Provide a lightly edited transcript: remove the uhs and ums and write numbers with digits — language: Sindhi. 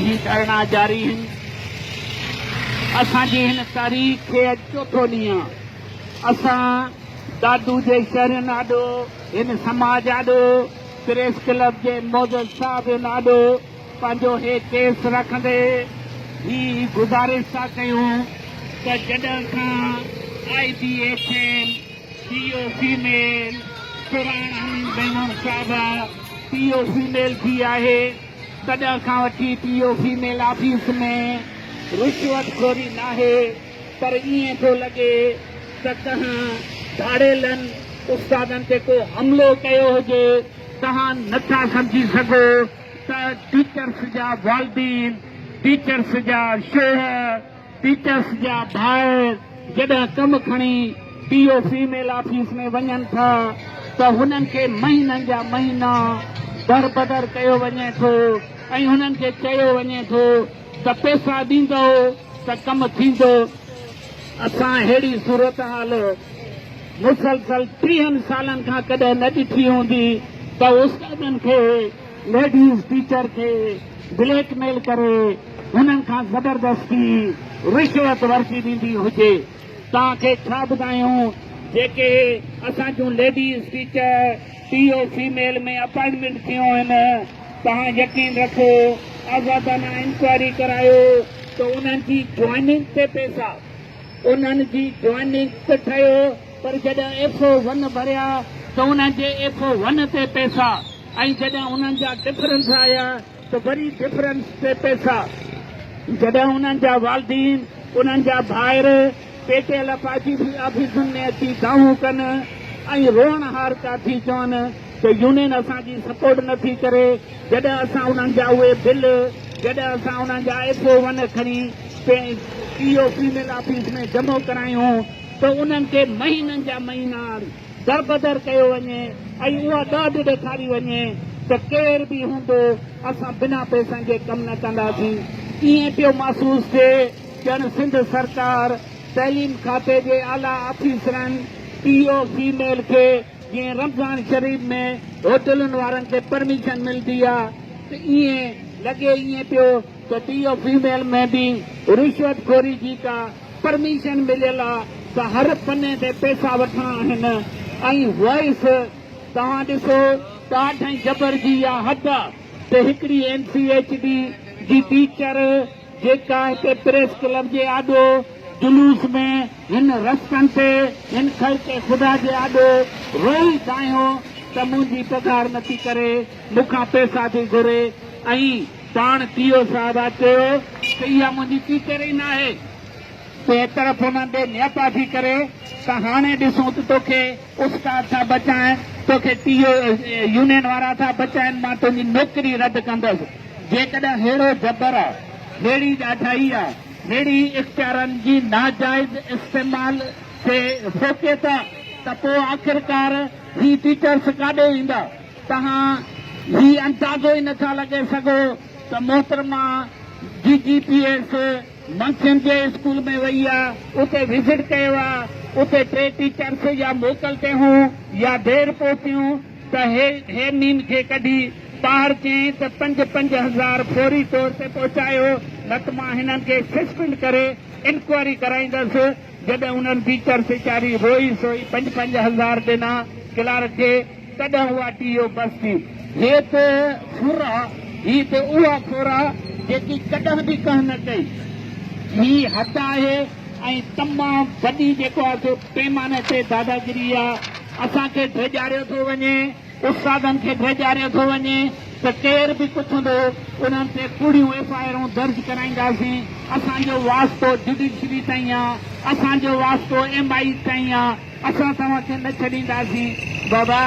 هي ڌرڻا جاري هن. اسان جي هن تحريڪ کي اڄ چوٿون ڏينهن آ. اسان دادو جي شهرين آڏو، هن سماج آڏو، پريس ڪلب جي معزز صحافين آڏو پنهنجو هي ڪيس رکندي هي گذارش ٿا ڪيون ته جڏهن کان I B H M, P O female, Soran Hamid Memon صاحبه پي او فيميل ٿي آهي تڏهن کان وٺي پي او فيميل آفيس ۾ رشوت خوري ناهي پر ائين ٿو لڳي ته ڪنهن ڌاڙيلن استادن تي ڪو حملو ڪيو هجي. توهان نٿا سمجهي سگهو ته ٽيچرس جا والدين، ٽيچرس جا شوهر، ٽيچرس جا ڀائر جڏهن ڪم کڻي ڊي او فيميل آفيس ۾ وڃن ٿا ته هنن کي مهينن جا مهينا دربدر ڪيو وڃي ٿو ۽ هنن کي چيو وڃي ٿو ته پئسا ڏيندؤ ته ڪم ٿيندو. اسان اهڙي صورتحال مسلسل ٽيهن سالن کان ڪڏهن نه ڏٺي هوندي ته استادن کي ليڊيز ٽيچر کي بليڪ ميل ڪري هنن کان زبردستي رشوت ورتي ويندي هجي. توهان کي ڇا ٻڌايون جيڪي اسان جون ladies teacher T O female ۾ appointment ٿيون آهن توهان يقين رکو آزادانه انڪوائري ڪرايو ته انهن جي جوائننگ تي پئسا انهن جي جوائننگ ته ٺهيو پر جڏهن ايف او ون ڀريا ته انهن جي ايف او ون تي پئسا ۽ جڏهن انهن جا ڊفرنس آيا ته وري ڊفرنس تي پئسا جڏهن انهن جا والدين انهن جا ڀائر پيٽيل آفيسن ۾ اچي دانهون ڪن ۽ روئڻ هارڪا ٿي چون ته يونين اسان جي سپورٽ نه ٿي ڪري جڏهن اسان انهن جا اهي بل جڏهن اسان انهن جا ايف او ون کڻي پي او فيميل آفيس ۾ جمع ڪرايون ته انهن کي مهينن جا مهينا دربدر ڪيو وڃي ۽ اها ڏاڍ ڏيکاري وڃي ته ڪير به هوندو اسان بنا پئسن جي ڪم نه ڪنداسين. ائين پيو محسوس ٿئي ڄڻ سنڌ سرڪار تعليم کاتي جي اعليٰ آفيسرن ٽي او فيميل کي جيئن رمضان شريف ۾ هوٽلن وارن کي پرميشن ملدي آ ته ائين لڳي ائين پيو ته ٽي او فيميل ۾ به رشوت خوري جي ڪا پرميشن مليل آ ته هر پني تي پئسا وٺڻا آهن ۽ وائس توهان ڏسو ڏاڍ ۽ جبر جي اها حد آ ته هڪڙي ايم سي ايڇ ڊي جي ٽيچر جيڪا هتي پريس ڪلب جي آڏو جلوس ۾ هن رستن تي هن خلق خدا جي آڏو روئي دانهيو ته منهنجي پگهار نٿي ڪري مون کان پئسا ٿي گهري ۽ پاڻ ٽي او صاحبه چيو ته اها منهنجي ٽيچر ئي ناهي. ٻئي طرف انهن ڏي نياپا ٿي ڪري ته هاڻي ڏسون ته توکي استاد ٿا بچائين، توکي ٽي او يونين وارا ٿا بچائين، مان تنهنجي نوڪري رد ڪندس. جيڪڏهن ههڙو جبر آ، ههڙي ڏاڍائي آ، ههڙي اختيارن جي ناجائز استعمال تي فوقيت آ ته پوء آخرڪار هي ٽيچرس ڪاڏي ويندا؟ توهان هي اندازو ئي نٿا لڳي سگهو ته محترمه جي جي پي ايس منشين جي اسڪول ۾ وئي آ، اتي وزٽ ڪيو آ، اتي ٽي ٽيچرس يا موڪل تي هون يا دير پهتيون ته هي هي مين کي ڪڍي ٻاهر چيائين ته پنج پنج هزار فوري طور تي پهچايو نه ته مان هنن کي سسپينڊ ڪري انڪوائري ڪرائيندس. جڏهن انهن ٽيچرس ويچاري روئي سوئي پنج پنج هزار ڏنا ڪلارڪ کي. تڏهن اها ٽيهو بس ٿي. هيء ته ڦر آ، هيء ته اها ڦر آ، جيڪي ڪڏهن به ڪنهن نه ڪئي. هي حد آهي ۽ تمام وڏي جيڪو آ سو پيماني تي داداگيري آ. اسان کي ڊيڄاريو ٿو وڃي، استادن کي ڊيڄاريو ٿو وڃي ته ڪير به پڇندو انهن تي ڪوڙيون ايف I آرون درج ڪرائينداسين. اسان جو واسطو جڊيشري تائين آ، اسان جو واسطو ايم I تائين آ. اسان توهان کي نه ڇڏينداسين بابا.